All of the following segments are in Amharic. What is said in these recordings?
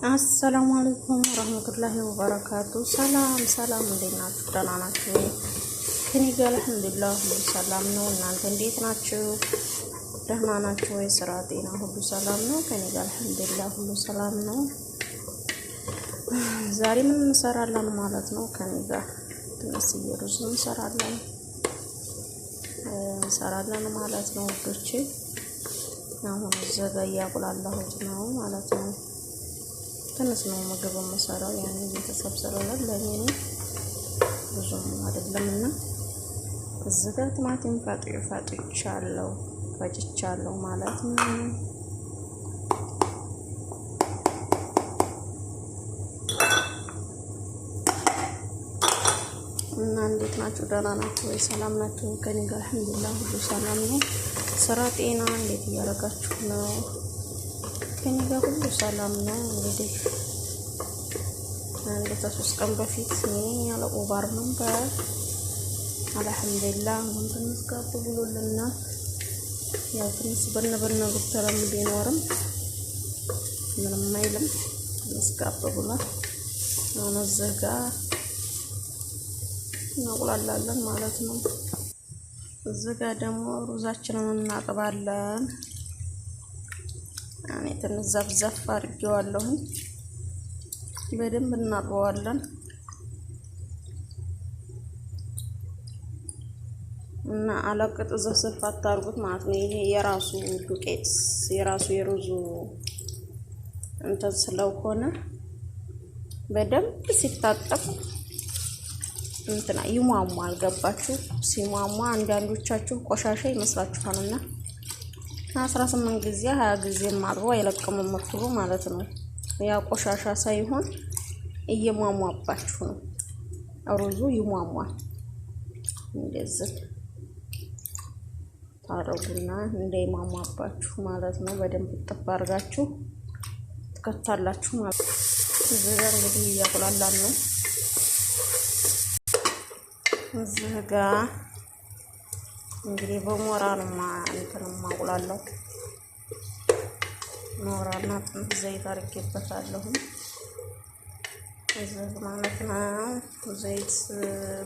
አሰላሙ አለይኩም ወረህመቱላሂ ወበረካቱ። ሰላም ሰላም፣ እንዴት ናችሁ? ደህና ናችሁ? ከእኔ ጋር አልሐምዱሊላህ ሁሉ ሰላም ነው። እናንተ እንዴት ናችሁ? ደህና ናችሁ ወይ? ስራ፣ ጤና ሁሉ ሰላም ነው? ከእኔ ጋር አልሐምዱሊላህ ሁሉ ሰላም ነው። ዛሬ ምን እንሰራለን ማለት ነው? ከእኔ ጋር ትንሽዬ ሩዝ እንሰራለን ማለት ነው ውዶቼ። አሁን እዚህ ጋ እያቁላላሁት ነው ማለት ነው። ትንሽ ነው ምግብ የምሰራው፣ ያኔ ቤተሰብ ስለሆነ ለእኔ ብዙም አይደለም። እና እዚህ ጋር ቲማቲም ፈጭቻለሁ ፈጭቻለሁ ማለት ነው። እና እንዴት ናችሁ? ደህና ናችሁ ወይ? ሰላም ናችሁ? ከእኔ ጋር አልሐምዱሊላህ ሁሉ ሰላም ነው። ስራ፣ ጤና እንዴት እያደረጋችሁ ነው? ከእኔ ጋር ሁሉ ሰላም ነው። እንግዲህ አንድ ከሶስት ቀን በፊት ያለ ኦባር ነበር። አልሐምዱሊላህ አሁን ትንሽ ጋብ ብሎልናል። ያው ትንሽ ብን ብን ብትለም ቢኖርም ምንም አይልም። ትንሽ ጋብ ብሏል። አሁን እዚህ ጋር እናቁላላለን ማለት ነው። እዚህ ጋር ደግሞ ሩዛችንን እናጥባለን። እኔ ትንሽ ዘፍዘፍ አድርጌዋለሁኝ። በደንብ እናጥበዋለን እና አለቅጥ ዘፍዘፍ አታርጉት ማለት ነው። ይሄ የራሱ ዱቄት የራሱ የሩዙ እንትን ስለሆነ በደንብ ሲታጠብ እንትና ይሟሟል። ገባችሁ? ሲሟሟ አንዳንዶቻችሁ ቆሻሻ ይመስላችኋልና 18 ጊዜ 20 ጊዜ ማጥቦ አይለቅም የምትሉ ማለት ነው። ያ ቆሻሻ ሳይሆን እየሟሟባችሁ ነው። ሩዙ ይሟሟል። እንደዚህ ታረጉና እንዳይሟሟባችሁ ማለት ነው። በደንብ ጥብ አድርጋችሁ ትከታላችሁ ማለት ነው። እዚህ ጋር እንግዲህ እያቁላላን ነው። እዚህ ጋር እንግዲህ በሞራ ነው እንትን ማቁላለው። ሞራና ትንሽ ዘይት አድርጌበታለሁ እዚህ ማለት ነው። ዘይት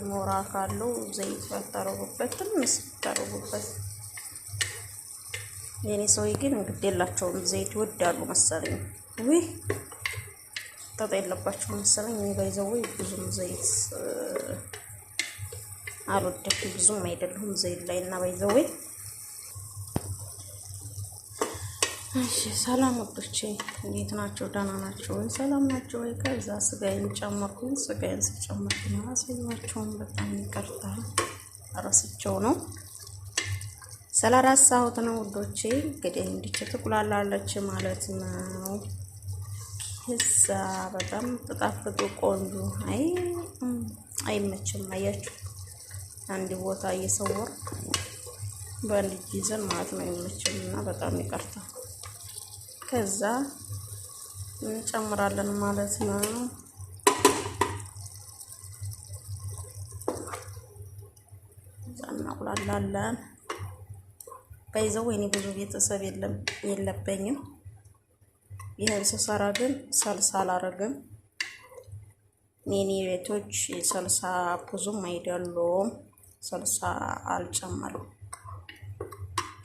ሞራ ካለው ዘይት ባታረጉበት ትንሽ ብታረጉበት። የኔ ሰውዬ ግን እንግዲህ የላቸውም ዘይት ይወዳሉ መሰለኝ። ውይ ጣጣ የለባቸው መሰለኝ። እኔ ባይዘው ብዙም ዘይት አልወደኩም፣ ብዙም አይደለሁም ዘይት ላይ እና ባይዘዌ። እሺ ሰላም ወዶቼ፣ እንዴት ናቸው? ደህና ናቸው ወይ? ሰላም ናቸው ወይ? ከዛ ስጋዬን ጨመርኩኝ። ስጋዬን ስጨምር ግን አላሳየኋቸውም። በጣም ይቅርታ ረስቸው ነው፣ ስለረሳሁት ነው ውዶቼ። እንግዲህ እንዲች ትቁላላለች ማለት ነው። ከዛ በጣም ተጣፍጦ ቆንጆ። አይ አይመችም፣ አያችሁ፣ አንድ ቦታ እየሰወር በአንድ እጅ ይዘን ማለት ነው። አይመችም እና በጣም ይቅርታ። ከዛ እንጨምራለን ማለት ነው። እዛ እናቁላላለን። ባይዘው ወይኔ ብዙ ቤተሰብ የለም የለበኝም። ይህን ስሰራ ግን ሰልሳ አላረግም። የኔ ቤቶች ሰልሳ ብዙም አይደሉም። ሰልሳ አልጨመርም።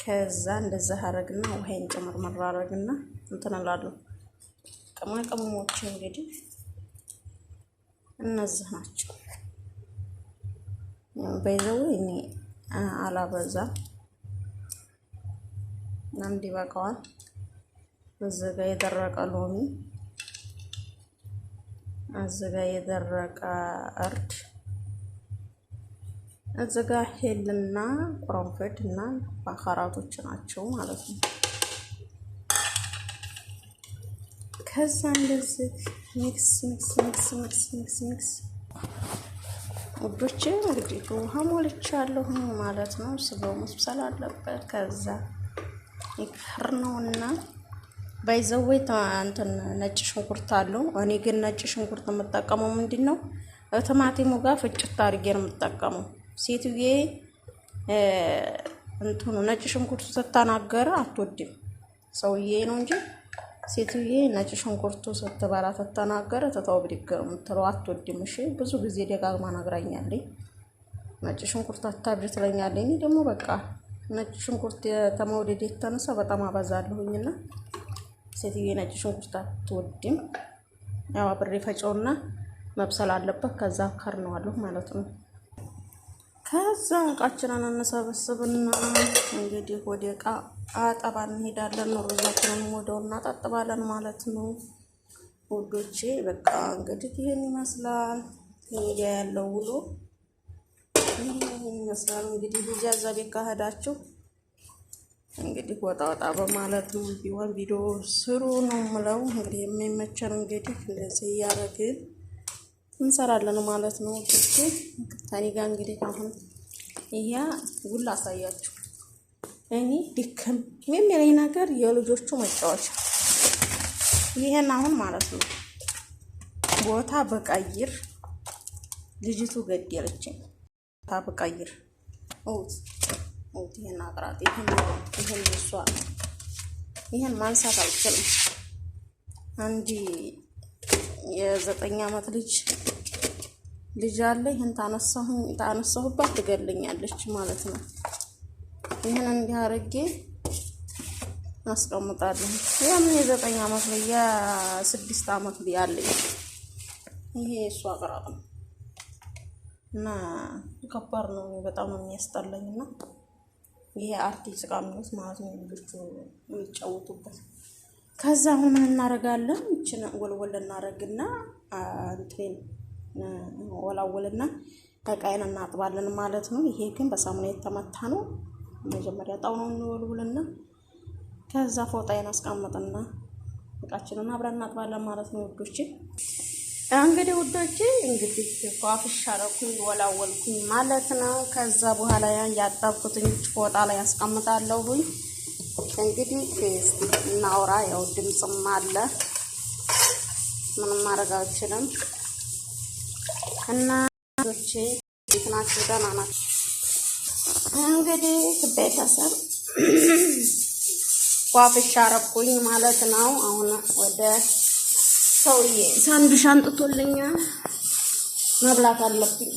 ከዛ እንደዛ አረግና ውሃይን ጨመርመር አረግና እንትን እላለሁ። ቅመማ ቅመሞች እንግዲህ እነዚህ ናቸው። በይዘው እኔ አላበዛም፣ አንድ ይበቃዋል። እዚህ ጋ የደረቀ ሎሚ፣ እዚህ ጋ የደረቀ እርድ፣ እዚህ ጋ ሄልና ቁረንፈድ እና ባካራቶች ናቸው ማለት ነው። ከዛ እንደዚህ mix mix mix mix mix mix ውዶቼ፣ እንግዲህ ውሃ ሞልቻለሁ ማለት ነው። ስጋው መብሰል አለበት። ከዛ ይከር ነውና ባይዘዌ እንትን ነጭ ሽንኩርት አለው። እኔ ግን ነጭ ሽንኩርት የምጠቀመው ምንድን ነው፣ ቲማቲሙ ጋር ፍጭት አድርጌ ነው የምጠቀመው። ሴትዬ እንትኑ ነጭ ሽንኩርቱ ስትናገረ አትወድም፣ ሰውዬ ነው እንጂ ሴትዬ ነጭ ሽንኩርቱ ስትበላ ትተናገረ ትተው ብድግ ነው የምትለው። አትወድም። እሺ ብዙ ጊዜ ደጋግማ ነግራኛለች። ነጭ ሽንኩርት አታብዥ ትለኛለች። እኔ ደግሞ በቃ ነጭ ሽንኩርት ተመውደድ የተነሳ በጣም አበዛለሁኝና ሴትዬ ነጭ ሽንኩርት አትወድም። ያው አብሬ ፈጨውና መብሰል አለበት። ከዛ ከርነዋለሁ ማለት ነው። ከዛ እቃችንን እንሰበስብና እንግዲህ ወደ እቃ አጠባ እንሄዳለን። ሩዛችንን ወደው እናጣጥባለን ማለት ነው ውዶቼ። በቃ እንግዲህ ይህን ይመስላል ሚዲያ ያለው ውሎ ይህን ይመስላል። እንግዲህ ኢጃዛ ቤት ካሄዳችሁ እንግዲህ ወጣ ወጣ በማለት ቢሆን ቪዲዮ ስሩ ነው የምለው። እንግዲህ የሚመቸን እንግዲህ እንደዚህ እያደረግን እንሰራለን ማለት ነው ውዶቼ። ከእኔ ጋር እንግዲህ አሁን ይሄ ጉል አሳያችሁ። እኔ ድክም የሚለኝ ነገር የልጆቹ መጫወቻ ይሄን አሁን ማለት ነው ቦታ በቀይር ልጅቱ ገደለችኝ። ቦታ በቀይር ኦት ኦት ይሄን አቅራጥ ይሄን ይሄን እሷ ይሄን ማንሳት አልችልም። አንድ የ9 ዓመት ልጅ አለ። ይሄን ታነሳሁባት ትገለኛለች ማለት ነው። ይሄን እንዲህ አድርጌ አስቀምጣለሁ። ያምን የ9 ዓመት ልጅ የ6 ዓመት ልጅ አለኝ። ይሄ እሷ አቅራጥ ነው እና ከባድ ነው። በጣም ነው የሚያስጠላኝ። እና ይሄ አርቲስት ዕቃ የሚሉት ማለት ነው ልጆቹ የሚጫወቱበት። ከዛ አሁን ምን እናደርጋለን? ይችን ወልወል እናደርግና እንትኔን ወላወልና እቃዬን እናጥባለን ማለት ነው። ይሄ ግን በሳሙና የተመታ ነው። መጀመሪያ ጣውላውን እንወልውልና ከዛ ፎጣዬን አስቀምጥና እቃችንን አብረን እናጥባለን ማለት ነው ውዶቼ። እንግዲህ ውዶቼ እንግዲህ ፏፍሽ አደረኩኝ ወላወልኩኝ ማለት ነው። ከዛ በኋላ ያን ያጠብኩትን ፎጣ ላይ አስቀምጣለሁኝ። እንግዲህ እናውራ፣ ያው ድምፅም አለ ምንም ማድረግ አልችልም። እና ውዶቼ እንዴት ናችሁ? ደህና ናችሁ? እንግዲህ ቤተሰብ ፏፍሽ አደረኩኝ ማለት ነው። አሁን ወደ ሰውዬ ሳንዱሽ አምጥቶልኛል፣ መብላት አለብኝ።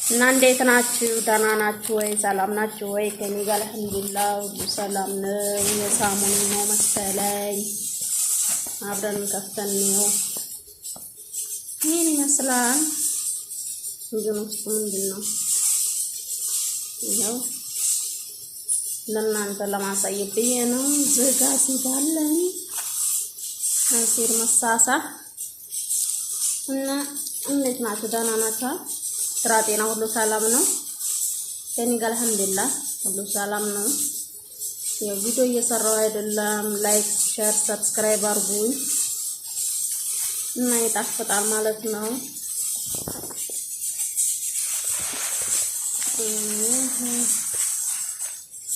እና እንዴት ናችሁ? ደህና ናችሁ ወይ? ሰላም ናችሁ ወይ? ከኔ ጋር አልሐምዱሊላህ ሁሉ ሰላም ነው። የሳሙን ነው መሰለኝ አብረን ከፍተን ነው። ይህን ይመስላል። ግን ውስጡ ምንድን ነው? ይኸው ለእናንተ ለማሳየት ብዬ ነው። ዝጋ ሲባለኝ አሲር መሳሳ እና እንዴት ናችሁ? ደህና ናችሁ? ስራ፣ ጤና ሁሉ ሰላም ነው? ከኔ ጋር አልሐምዱሊላህ ሁሉ ሰላም ነው። ያው ቪዲዮ እየሰራው አይደለም። Like፣ share፣ subscribe አድርጉኝ እና ይጣፍጣል ማለት ነው።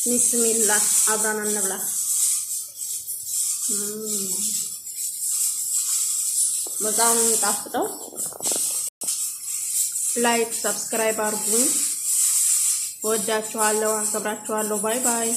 ቢስሚላህ አብረን እንብላ። በጣም ነው የሚጣፍጠው። Like subscribe አድርጉኝ። እወዳችኋለሁ፣ አከብራችኋለሁ። Bye bye።